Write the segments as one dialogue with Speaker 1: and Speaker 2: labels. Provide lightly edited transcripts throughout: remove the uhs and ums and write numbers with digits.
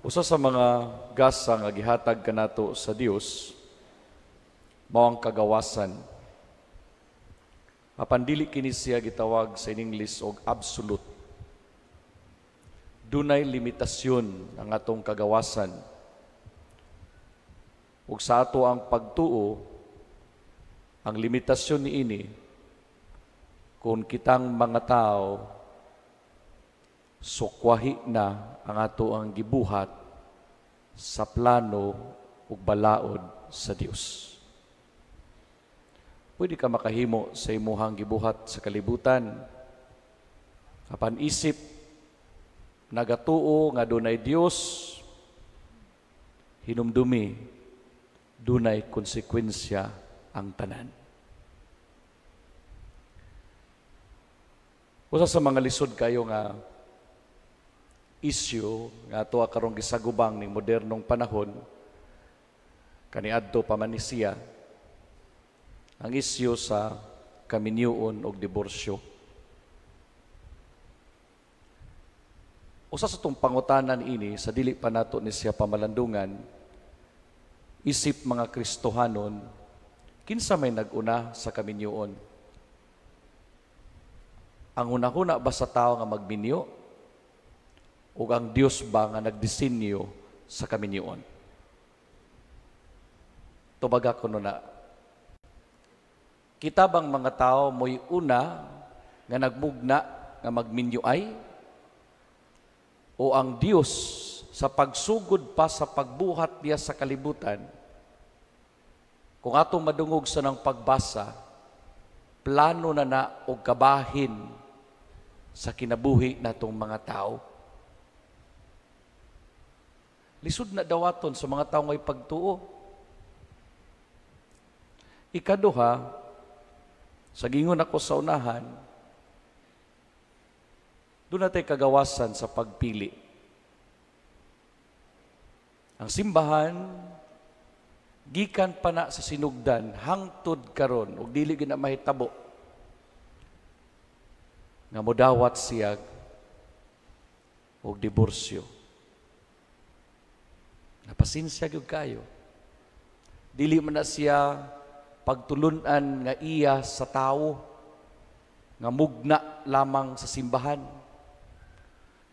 Speaker 1: Usa sa mga gasa nga gihatag kanato sa Dios mao ang kagawasan. Apan dili kini siya gitawag sa English og absolute. Dunay limitasyon ang atong kagawasan. Ug sa ato ang pagtuo, ang limitasyon niini kung kitang mga tao sukwahi na ang ato ang gibuhat sa plano ug balaod sa Dios. Pwede ka makahimo sa imuhang gibuhat sa kalibutan. Apan isip nagatuo nga dunay Dios, hinumdumi dunay konsekwensya ang tanan. Usa sa mga lisod kayo nga issue nga ato karong gisagubang ning modernong panahon, kaniadto pa man ni siya, ang issue sa kaminyoon og diborsyo. Usa sa tong pangutanan ini sa dili pa nato ni siya pamalandungan, isip mga Kristohanon, kinsa may nag-una sa kaminyoon? Ang hunahuna ba sa tao nga magminyo? O ang Dios ba nga nagdisenyo sa kaminyoon? Tubaga kuno na, kita bang mga tao mo'y una nga nagmugna nga magminyo ay? O ang Dios sa pagsugod pa sa pagbuhat niya sa kalibutan, kung atong madungog sa nang pagbasa, plano na na og kabahin sa kinabuhi natong mga tao? Lisod na dawaton sa mga tao ngay pagtuo. Ikaduha, sa gingon ako sa unahan, doon natin kagawasan sa pagpili. Ang simbahan, gikan pa na sa sinugdan, hangtod karon, ug dili gyud na mahitabo, nga modawat siya og diborsyo. Napasinsya gyud kayo. Dili man na siya pagtulunan nga iya sa tawo, nga mugna lamang sa simbahan,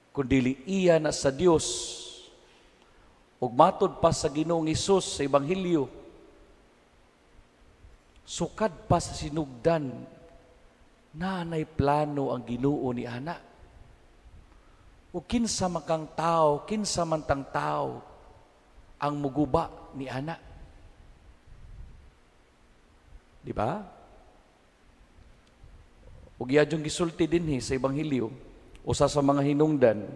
Speaker 1: kundili iya na sa Dios. Ug matod pa sa Ginoong Hesus sa Ebanghelyo, sukad pa sa sinugdan, nanay plano ang Ginoo ni ana. Ug kinsa man kang tao, kinsa man tang tao ang muguba ni ana. Di ba? Ug iya yung gisulti dinhi sa Ebanghelyo, usa sa mga hinungdan,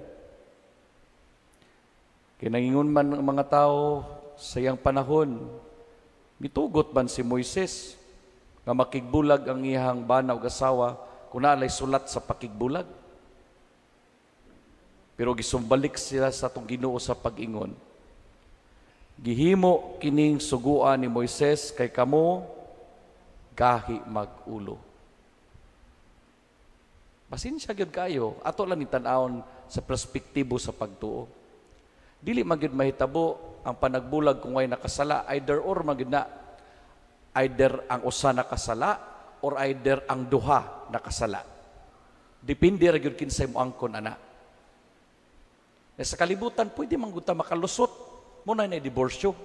Speaker 1: kinangingon man ang mga tao sa iyang panahon, mitugot man si Moises nga makigbulag ang iyang bana ug asawa kung naalay sulat sa pakigbulag. Pero gisumbalik sila sa atong Ginoo sa pag-ingon, gihimo kining suguan ni Moises kay kamo gahi mag-ulo. Pasensya gyud kayo, ato lang ni tan-awon sa perspektibo sa pagtuo. Dili man gyud mahitabo ang panagbulag kung way nakasala, either or man gyud na. Either ang usa nakasala or either ang duha nakasala. Depende ra gyud kinsay mo angkon ana. Na sa kalibutan pwede man gud ta makalusot, mo na na diborsyo.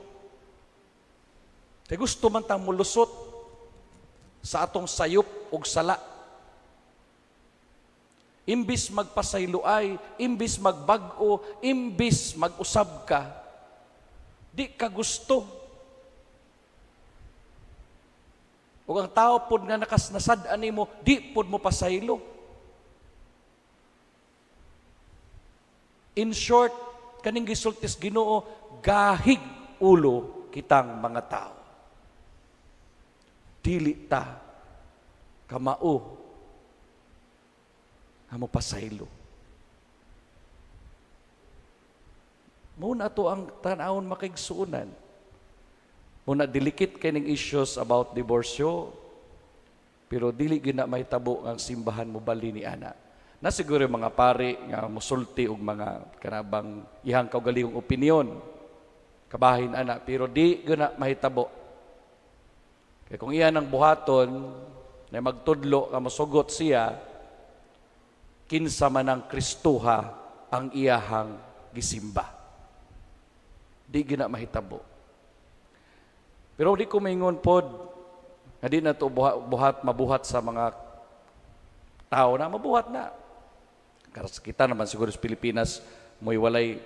Speaker 1: Kay gusto man tang molusot sa atong sayop og sala. Imbis magpasayloay, imbis magbag-o, imbis mag-usab ka, di ka gusto. Ug ang tao pod nga nakasnasad animo, di pod mo pasaylo. In short, kaning gisultis Ginoo, gahig ulo kitang mga tao. Dili ta kamao nga mopasaylo. Muna to ang tan-awon makigsuonan. Muna delicate kay ning issues about diborsyo, pero dili gyud na mahitabo ang simbahan mo bali ni ana. Na siguro yung mga pari nga musulti og mga kanabang ihang kaugalingong opinion. Kabahin ana, pero di guna mahitabo. Kay kung iyan ang buhaton na magtudlo nga mosugot siya, kinsa man ang Kristuha ang iyahang gisimba. Di gina mahitabo. Pero di ko maingon pod nga di na to buhat mabuhat sa mga tao na mabuhat na. Karas kita naman siguro sa Pilipinas mo'y walay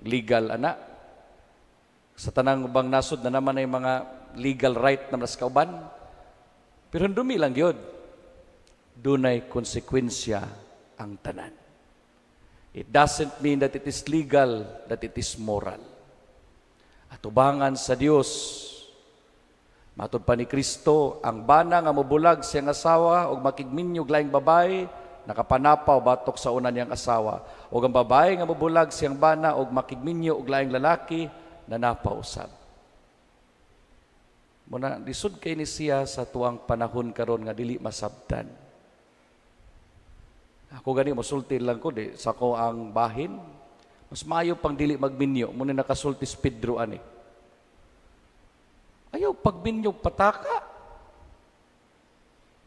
Speaker 1: legal ana. Sa tanang ubang nasod na naman ay mga legal right na mas kauban. Pero dumi lang yun. Dunay konsekwensya ang tanan. It doesn't mean that it is legal, that it is moral. Atubangan sa Dios, matud pa ni Kristo, ang bana nga mobulag siyang asawa og makigminyo laing babae, nakapanapaw batok sa una niyang asawa. Og ang babae nga mobulag siyang bana og makigminyo og laing lalaki, nanapaw usab. Muna, lisod kay ni siya sa tuang panahon karon nga dili masabtan. Ako gani mosulti lang ko di sa ko ang bahin. Mas maayo pang dili magminyo muna nakasulti si Pedro ani. Ayaw pagminyo pataka.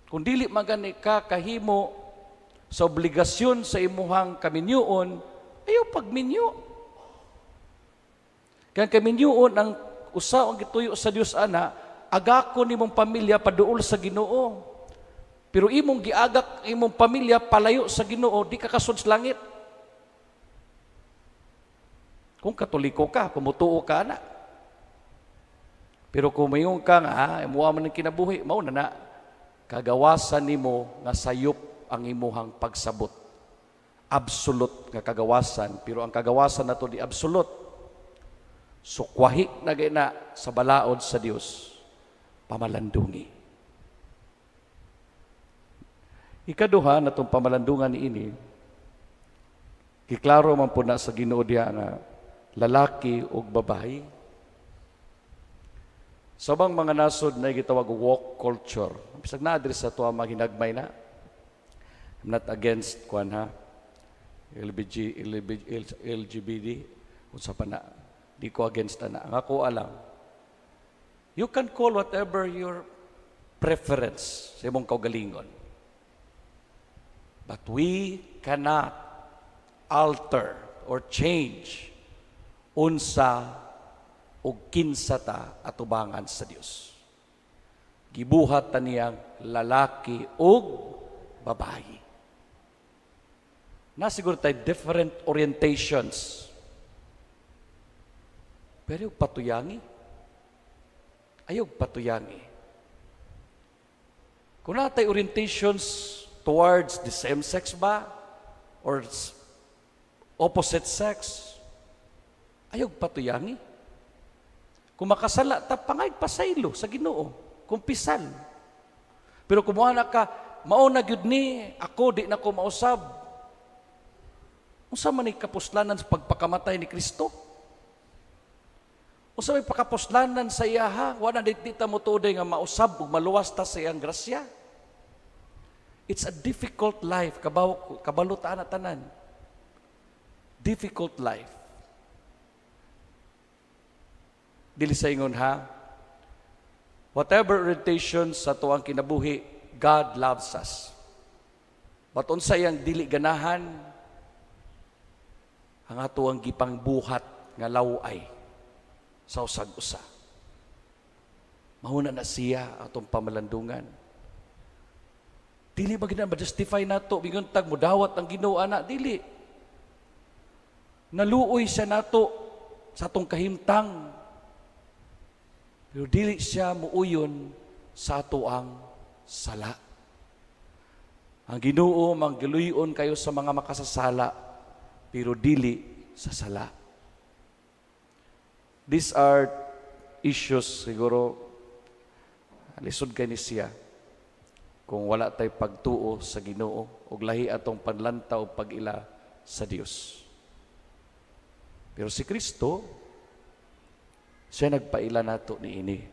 Speaker 1: Kung dili magani ka kahimo sa obligasyon sa imuhang kaminyoon, ayaw pagminyo. Kaya kaminyoon ang usa ang gituyo sa Dios ana, agako nimong pamilya paduol sa Ginoo. Pero imong giagak imong pamilya palayo sa Ginoo, di ka kasud sa langit. Kung Katoliko ka, kung mutuo ka na. Pero kung mayon ka nga, imuha man ng kinabuhi, mao na na, kagawasan nimo nga sayop ang imuhang pagsabot. Absolute nga kagawasan, pero ang kagawasan nato di absolute. Sukwahi na na sa balaod sa Dios, pamalandungi. Ikaduha na itong pamalandungan ni ini, giklaro man po na sa Ginoo diha nga lalaki ug babae. Sa ubang mga nasod na gitawag og woke culture, bisag naa diri sa tuwa maghinagmay na. I'm not against kuan ha. LBG, LBG, LGBT, unsa pa na. Di ko against ana. Ang ako alam, you can call whatever your preference sa imong kaugalingon. But we cannot alter or change unsa o kinsa ta atubangan sa Dios. Gibuhat ta niyang lalaki ug babae. Na siguro tayo different orientations. Pero yung patuyangi, ayaw patuyangi. Kung natay orientations towards the same sex ba? Or opposite sex? Ayaw patuyangi. Kung makasala, ta pangay pasaylo sa Ginoo, kumpisal. Pero kung na ka, mao na gyud ni, ako di na ko mausab. Unsa man ni kapuslanan sa pagpakamatay ni Kristo? Unsa may pakapuslanan sa iyaha? Wala di ta mo tuoday nga mausab ug maluwas ta sa iyang grasya. It's a difficult life. Kabaw, kabalo ta na tanan. Difficult life. Dili sa ingon ha. Whatever orientation sa tuang kinabuhi, God loves us. But unsa iyang dili ganahan, ang ato ang gipangbuhat nga laway sa usag-usa. Mahuna na siya atong pamalandungan. Dili ba gina ma-justify nato bingon tag mudawat ang Ginoo ana, dili. Naluoy siya nato sa atong kahimtang. Pero dili siya muuyon sa ato ang sala. Ang Ginoo manggiluyon kayo sa mga makasasala, pero dili sa sala. These are issues siguro lisod kay ni siya kung wala tay pagtuo sa Ginoo ug lahi atong panlantaw o pag-ila sa Dios. Pero si Kristo, siya nagpaila nato niini.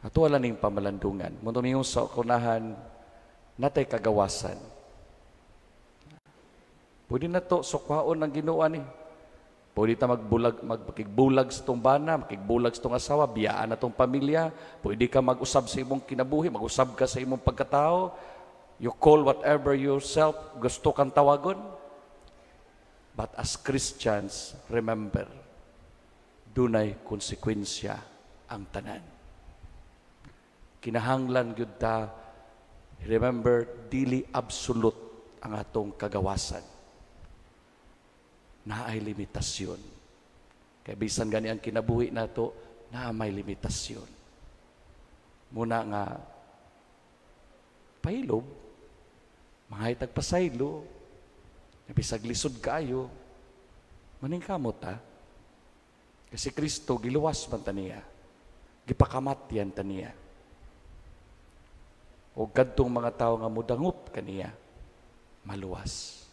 Speaker 1: Ato wala ning pamalandungan. Mundo miyong sa kunahan, natay kagawasan. Pwede na to sukwaon ang Ginoo ni. Pwede ta magbulag, magpakigbulag sa tong bana, makigbulag sa tong asawa, biyaan na tong pamilya. Pwede ka mag-usab sa imong kinabuhi, mag-usab ka sa imong pagkatao. You call whatever yourself gusto kang tawagon. But as Christians, remember, dunay konsekwensya ang tanan. Kinahanglan gyud ta remember, dili absolute ang atong kagawasan. Naay limitasyon. Kay bisan gani ang kinabuhi nato, naa may limitasyon. Muna nga pahilob, mangay tag pasaylo, bisag lisod kaayo, maningkamot ta. Kasi Kristo giluwas man ta niya. Gipakamatyan ta niya. O kadtong mga tao nga mudangop kaniya, maluwas.